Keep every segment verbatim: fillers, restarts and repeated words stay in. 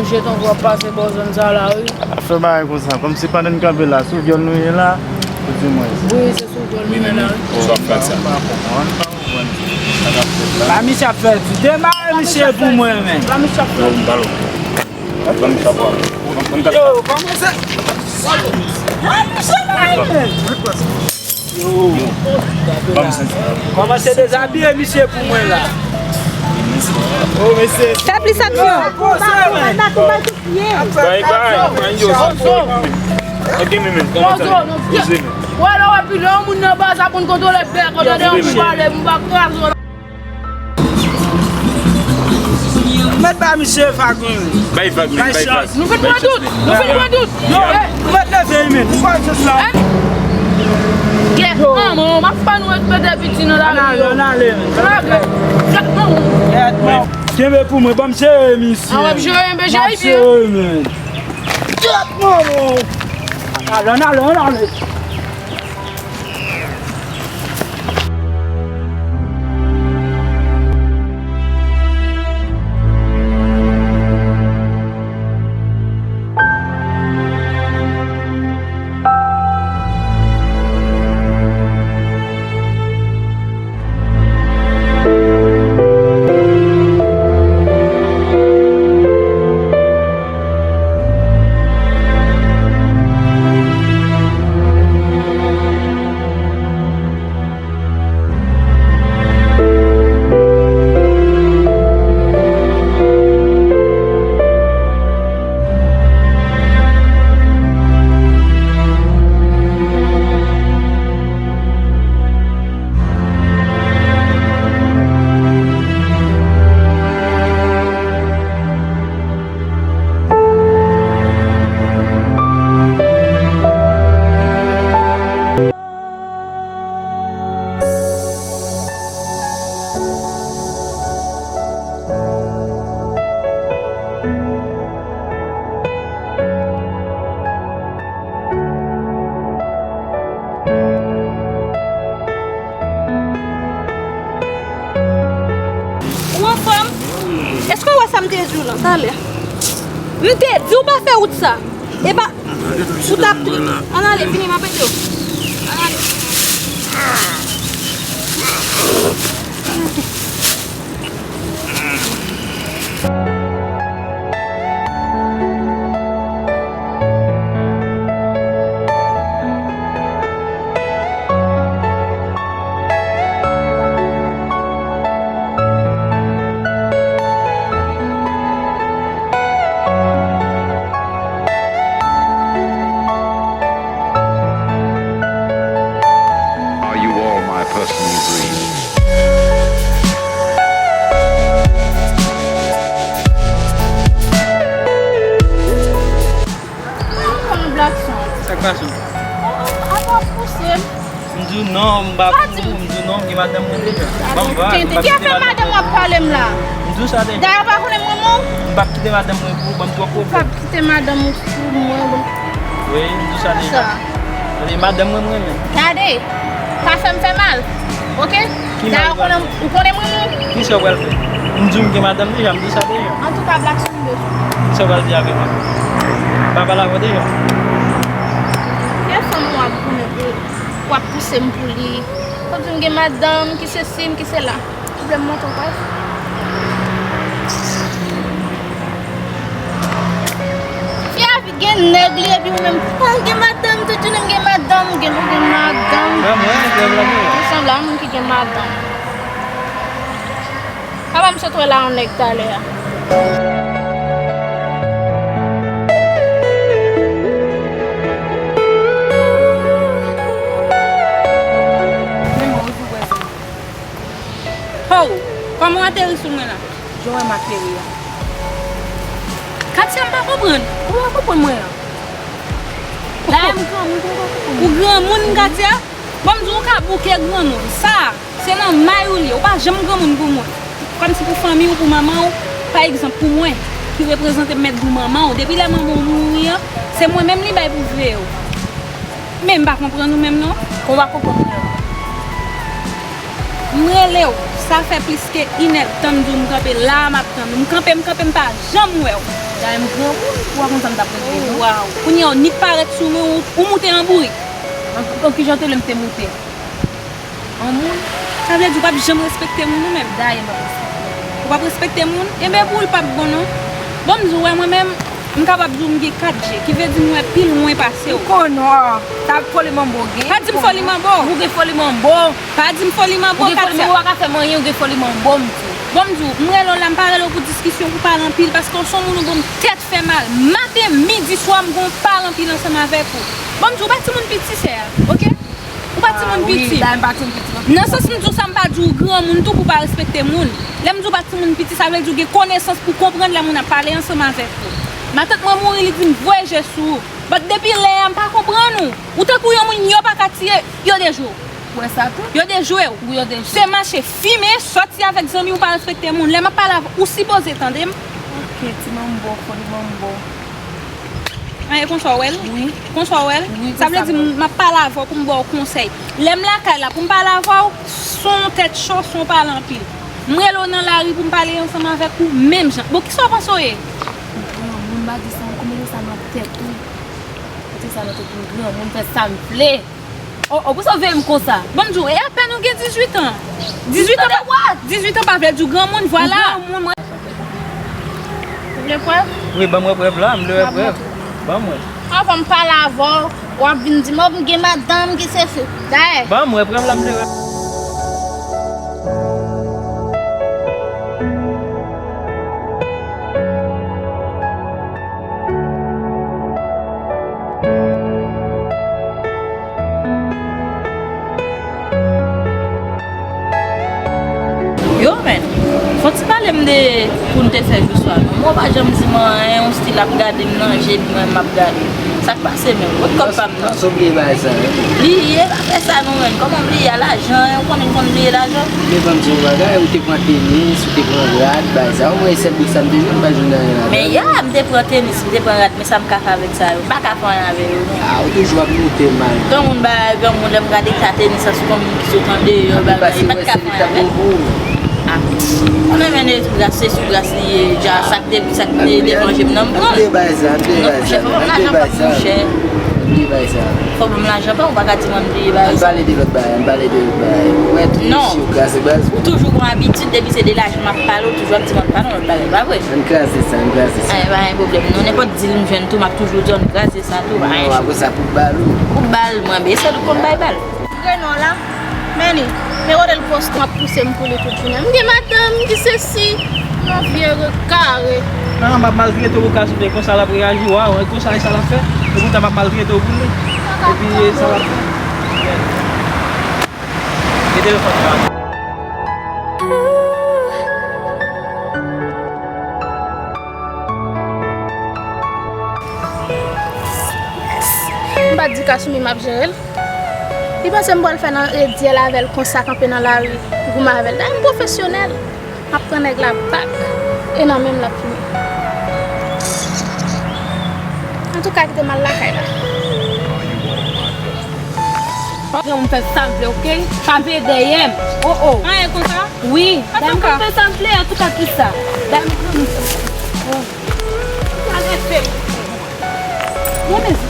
Jeton w ap pase bò zòn sa la, wi. Ap fè bagay konsa, kòmsi pandan n kanpe la, sou vyòl nou ye la, ou di mwen. Wi, se sou vyòl nou ye la, wi. Sa ap fè sa. Ba misye ap fè di. Demare misye pou mwen, men. Ba misye ap fè di. Yo, kòman se? Ba misye la, men. Yo. Kòmanse dezabiye misye pou mwen la. Oh, mesye. Fè plis aksyon. Yo, poze, men. Bye bye. Yo, ok, men, men, kòmanse. Poze, men. Wè, lè w ap pile yon moun nan baz la pou n kontwole bèk, w tande yon moun pale, m pa kraze w. Mèt ba misye vag, wi. Bay vag, men, bay vag. Nou fin pran tout. Nou fin pran tout. Yo, nou mèt leve, men. Nou pran jis la. Kèt manman, m ap fè nou ret mete piti nan lari yo. Ann ale, ann ale, men. Ann ale. Kèt manman. Kèt manman. Kenbe pou mwen, ban m jere misye. A, w ap jere, enben jere byen. M ap jere, men. Kèt manman. Ann ale, ann ale, ann ale. Ou anfòm? Èske w wè sa m te di w lan talè? M te di w pa fè wout sa. E pa, ou t ap, ann ale, vini, m ap ede w. Ann ale. Are you all my personal dreams? Sa k pase w? Apa w ap pouse m? M di w non, m pa pou ou, m di w non, m gen madanm mwen deja. Ban m va, m p ap kite madanm mwen. Ki afè madanm w ap pale m la? M di w sa deja. Dayè w pa konnen m renmen w? M p ap kite madanm mwen pou ou, ban m twòp pwoblèm. Ou p ap kite madanm ou pou mwen, bon. Wi, m di w sa deja. Sa. Tande, madanm mwen m renmen. Gade, pa fè m fè mal, oke? Ki mal ou konnen, ou konnen mwen, mwen. Kisa w pral fè? M di w m gen madanm deja, m di w sa deja. Antouka, Blackson, m bezwen w. Kisa w pral di avè mwen? M pa pale avè w deja. Kèl fanm w ap goumen pou, w ap pouse m pou li? W ap di m gen madanm, ki sesi, m ki sela. Pwoblèm mwen tou, pa vre? Fi a vit gen nèg li, epi ou menm, ah, gen madanm, tout jounen m gen madanm, ou gen, ou gen madanm. Mwen, mwen, mwen, mwen, mwen. Ou sanble a moun ki gen madanm. Papa m sot wè la yon nèg talè a. Men mwen, ou di wè sa. Ho! Kòman w ateri sou mwen la? Jan w wè m ateri a. Katia, m pa konprann. Ou pa konprann mwen an? La, m granmoun, ou pa konprann. Ou granmoun, Katia? Bon, m di w, ou ka bouke granmoun. Sa, se nan may ou l ye. Ou pa janm granmoun pou mwen. Kòmsi pou fanmi w, pou manman w, pa egzanp, pou mwen, ki reprezante m mèt gou manman w. Depi lè manman w mouri an, se mwen menm li bay pou veye w. Men m pa konprann ou menm non. Kon w pa konprann mwen an? M rele w, sa fè plis ke inèdtan m di w m kanpe la a, m ap tann ou. M kanpe, m kanpe, m pa janm wè w. Dayè m granmoun, ou pa konn sa m t ap regle non. Waw. Kounye a w nik parèt sou mwen, ou, ou moute an bourik. An, an kijan w te vle m te moute? An moun? Sa vle di w p ap janm respekte moun ou menm? Dayè m p ap respekte moun. Ou p ap respekte moun? Enben pou w l p ap bon non. Bon, m di w, wè mwen menm, m kapab di w m gen kat je, ki vle di m wè pi lwen pase w. M konnen w, sa foli manbo w gen. Pa di m foli manbo. Ou gen foli manbo. Pa di m foli manbo, Katia. Ou gen foli manbo, ou pa ka fè m anyen, ou gen foli manbo, m di w. Bon, m di w, m rele w la, m pa rele w pou diskisyon, pou pale anpil, paske w se yon moun ou ban m tèt fè mal. Maten, midi, swa, m gon pale anpil ansanm avèk ou. Bon, m di w, ou pa timoun piti, sè a, oke? Ou pa timoun piti. Nan sans m di w sa, m pa di w granmoun tou pou w pa respekte moun. Lè m di w pa timoun piti, sa vle di w gen konesans pou w konprann lè moun ap pale ansanm avèk ou. Matant mwen mouri, li di m voye je sou ou. But depi lè a, m pa konprann ou. Ou tankou yon moun yo pa ka tiye, yo dejwe w. Ou wè sa tou? Yo dejwe w. Wi, yo dejwe. Se mache fimen, sòti avèk zanmi w, pa respekte moun. Lè m ap pale avè w, ou sipoze tande m. Oke, ti manbo, foli manbo. An, e konsa w wè l? Wi. Konsa w wè l? Wi, konsa m wè l. Sa vle di m ap pale avè w pou m ba w konsèy. Lè m lakay la, pou m pale avè w, se yon tèt cho, se yon pale anpil. M rele w nan lari pou m pale ansanm avèk ou, menm jan. Bon, kisa w panse w ye? Yon granmoun, m pa di sa, m konn mete sa nan tèt ou. Mete sa nan tèt ou, m granmoun, m fè sa m vle. Oh, oh, pou sa w veye m konsa? Bon, m di w, e apèn ou gen dizuit an. Dizuit an pa, dizuit an pa vle di w granmoun, vwala. Ou granmoun, mwen. Ou vle prèv? Wi, ban mwen prèv la, m vle wè prèv. Ban mwen. Anvan m pale avè w, w ap vin di m, oh, m gen madanm, ki sesi. Dayè. Ban mwen prèv la, m vle wè. Yo, men, fò w ti pale m de pou n te fè jou swa non. Mwen w pa janm di mwen anyen, yon stil ap gade m nan je, li menm m ap gade. Sa k pase menm? Kot kòb pa m nan? Panse w bliye bagay sa, wi. Bliye, pa fè sa non, men. Kòman bliye a lajan, ou konnen m konn bliye lajan? Men ban m di w yon bagay, ou te pran tenis, ou te pran rad, bagay sa, omwen sèl bout sa m te jwenn, m pa jwenn anyen ladan l. Men ya, m te pran tenis, m te pran rad, men sa m ka fè avèk sa yo? M pa ka fè anyen avè yo, non. A, ou toujou ap moute mal. Granmoun ba, granmoun, lè m gade ta tenis la, se kòm ki sot andeyò, bagay, pa t ka fè anyen avè l. Ah, ou konnen men sou gras, se sou gras li ye, ja, sa k te, sa k te deranje m nan, m pran l. Non, monchè, fò ban m lajan pa m, monchè. Fò ban m lajan pa m, ou pa ka di m ann bliye bagay sa. Ann pale de lòt bagay, ann pale de lòt bagay. Ou wè tou, mesye, ou kraze baz. Ou toujou gon abitid, depi se de lajan m ap pale, ou toujou ap di m ann pale yon lòt bagay, pa vre? Ann kraze sa, ann kraze sa. Ay, pa gen pwoblèm, non, nenpòt dil m jwenn tou, m ap toujou di ann kraze sa tou, pa gen sousi. Non, apre sa, kout bal ou. Kout bal, mwen, men sèl ou konn bay bal. Reno la, men li, men kote l poste m ap pouse m pou li tout jounen. M gen madanm, m gen sesi, yon vye ret kare. Ah, m ap maltrete w, ou ka sonje konsa l ap reyaji, waw, e konsa e sa l ap fè. E poutan m ap maltrete w pou li. Epi e sa l ap fè. Mete l fòs la. M pa t di Kasumi m ap jere l. Li panse m pral fè nan redyèl avè l konsa, kanpe nan lari, goumen avè l. Dayè m pwofesyonèl. M ap pran nèg la bak. E nan men m l ap fini. Antouka, kite m al lakay la. Granmoun fè sa m vle, oke? Pa veye dèyè m. Oh, oh. Anyen konsa? Wi. Antouka. Dayè m fè sa m vle, antouka kisa? Dayè m granmoun fè sa. Oh. Sa gen fè m. Bon, mezi.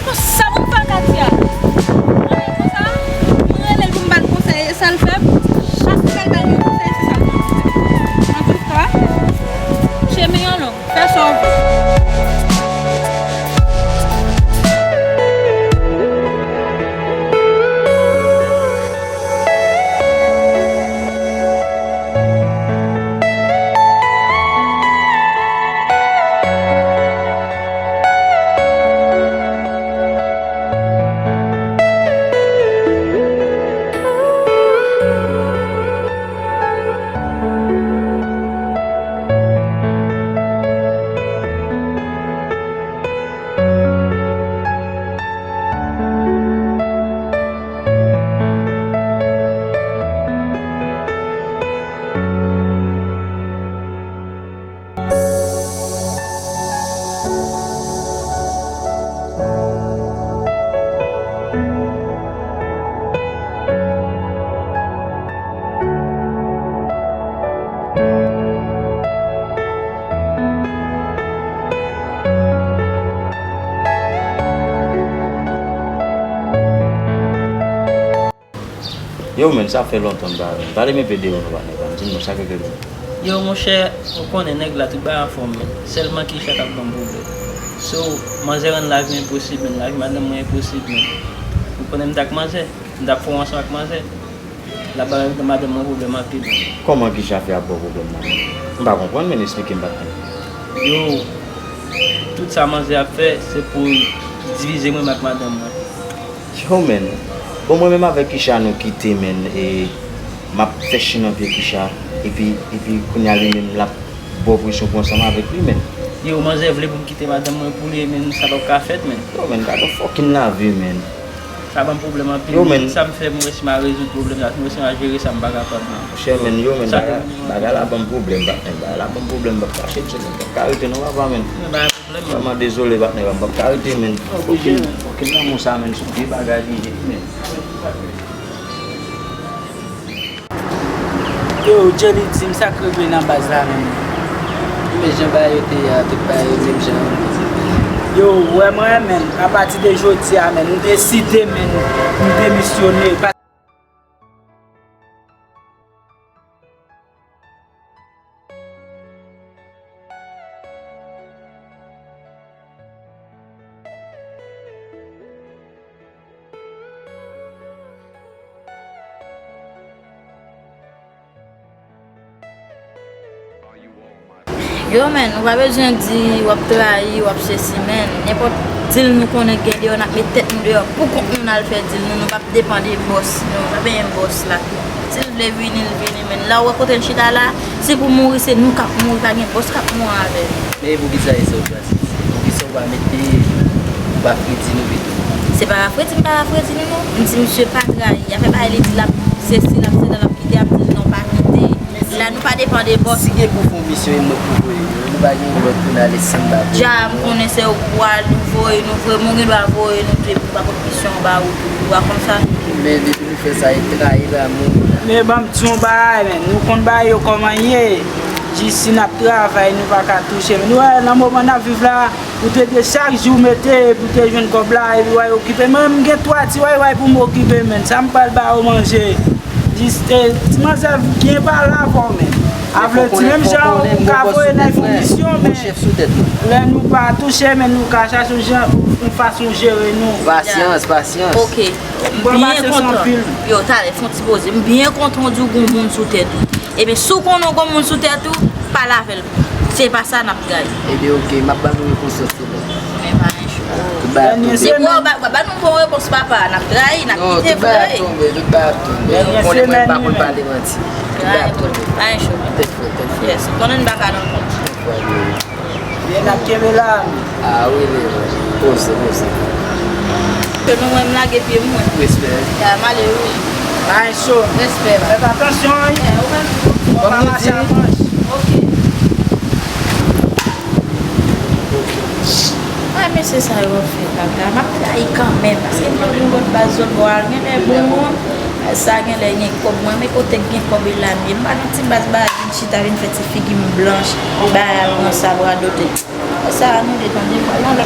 Bon, sa pou m fè ak Katia? Mwen konsa, mwen rele l pou m ba l konsèy, e sa l fè m. Chak fwa l ba m yon konsèy, se sa l fè. Antouka, chemen an long, fè sa w vle. Yo, men, sa fè lontan m pa wè. Pale m enpe de ou non, patnè pa m. Di m non, sa k regle l? Yo, monchè, ou konnen nèg la tout bagay anfòm, men sèlman Kisha k ap ban m pwoblèm. So, manzè rann lavi m enposib, men lavi madanm mwen enposib, men. Ou konnen m t ak manzè, m t ap fè w ansanm ak manzè. L ap ba madanm mwen pwoblèm anpil. Kòman Kisha fè ap ba w pwoblèm nan? M pa konprann, men esplike m, patnè. Yo, tout sa manzè ap fè, se pou divize mwen ak madanm mwen. Yo, men. Bon, mwen menm avèk Kisha nou kite, men, e m ap fè chen nan pye Kisha, epi, epi kounye a li menm l ap ba w presyon pou ansanm avèk li, men. Yo, manzè vle pou m kite madanm mwen pou li, men sa p ap ka fèt, men. Yo, men, gade yon fucking lavi, men. Sa ban m pwoblèm anpil, men sa m fè, m resi m a rezoud pwoblèm la, m resi m a jere sa, m pa kapab, non. Monchè, men, yo, men, bagay la ban m pwoblèm, patnè, bagay la ban m pwoblèm, m p ap kache l, men, m p ap ka rete non, papa, men. Vrèman dezole, patnè, m p ap ka rete, men. Oblije, men. Okenn lanmou sa, men, se yon vye bagay li ye, men. Yo, Jelly, di m sa k regle nan baz la menm. Men jan bagay yo te ye a, tout bagay yo menm jan yo. Yo, ou wè mwen, men, apati de jodi a, men, m deside, men, m demisyone. Yo, men, ou pa bezwen di w ap trayi, w ap sesi, men. Nenpòt deal nou konnen gen deyò, n ap met tèt nou deyò. Pou kont nou, n al fè deal nou, nou p ap depann de bòs. Nou pa benyen bòs la. Si l vle vini, l vini, men. La ou wè kote n chita la, si pou mouri, se nou k ap mouri, pa gen bòs k ap mouri avè nou. Men poukisa e sa w chwazi? Poukisa w pa mete, w pa fredi nou pito? Se pa fredi, m pa fredi nou, non. M di misye pa trayi. Afè bagay li di l ap sesi, l ap sela, l ap kite, ap di l non, pa kite. La, nou pa depann de bòs. Si gen pou fè yon misyon, e mwen pou voye nou. Nou pa gen lòt pou n ale san m pa voye nou. Dja, m konnen se ou pou al, nou voye nou vre, men ou gen dwa voye nou tou, epi ou pa pot misyon ba ou tou. Ou pa konn sa? Men depi nou fè sa, e trayi l a moun. Men ban m di yon bagay, men. Nou konn bagay yo kòman ye. Jis si n ap travay, nou pa ka touche. Men nou wè, nan moman n ap viv la, ou te dwe chak jou mete, epi w te jwenn kòb la, epi w al okipe. Mwen, m gen twa ti wayway pou m okipe, men. Sa m pral ba yo manje? Jis, e, ti manzè byen pale avè w, men. Avle di menm jan ou ka voye nan misyon, men lè nou pa touche, men nou ka chache yon jan, yon fason jere nou. Pasyans, pasyans. Ok. M byen kontan. Yo, talè, fè yon ti poze. M byen kontan w di w gon moun sou tèt ou. Ebyen, si w konnen w gon moun sou tèt ou, pale avè l. Se pa sa n ap gaye. Ebyen, ok, m ap ban nou rekonsyans. Men pa gen cho. Tout bagay ap tonbe. Depi w ba, ba, ba nou bon repons, papa. N ap trayi, n ap kite vre. Non, tout bagay ap tonbe, tout bagay ap tonbe. Ou konnen mwen pa konn pale manti. Tout bagay ap tonbe. Pa gen cho. Tèt frèt, tèt frèt. Yes, ou konnen n pa ka nan kont. Tèt frèt, wi. Byen, n ap kenbe la, men. Ah, wi, wi, wi. Poze, poze. Ke nou, mwen, m lage pye m, mwen. Respè. Ya, m ale, wi. Pa gen cho. Respè, ba. Fè atansyon, wi. Eh, ou menm tou. Fò pa mache a manch. Ok. Ay, mesye sa yo ap fè kaka. M ap trayi kanmenm. Paske m ap yon lòt baz zòn bò a, genlè bon moun. Sa genlè gen kòb. Mwen, men kote k gen kòb e la m ye. M pa gen ti baz bagay, vin chita, vin fè ti figi m blanch. Bagay a pran sa, bradote. Sa a nou de tande, vwala.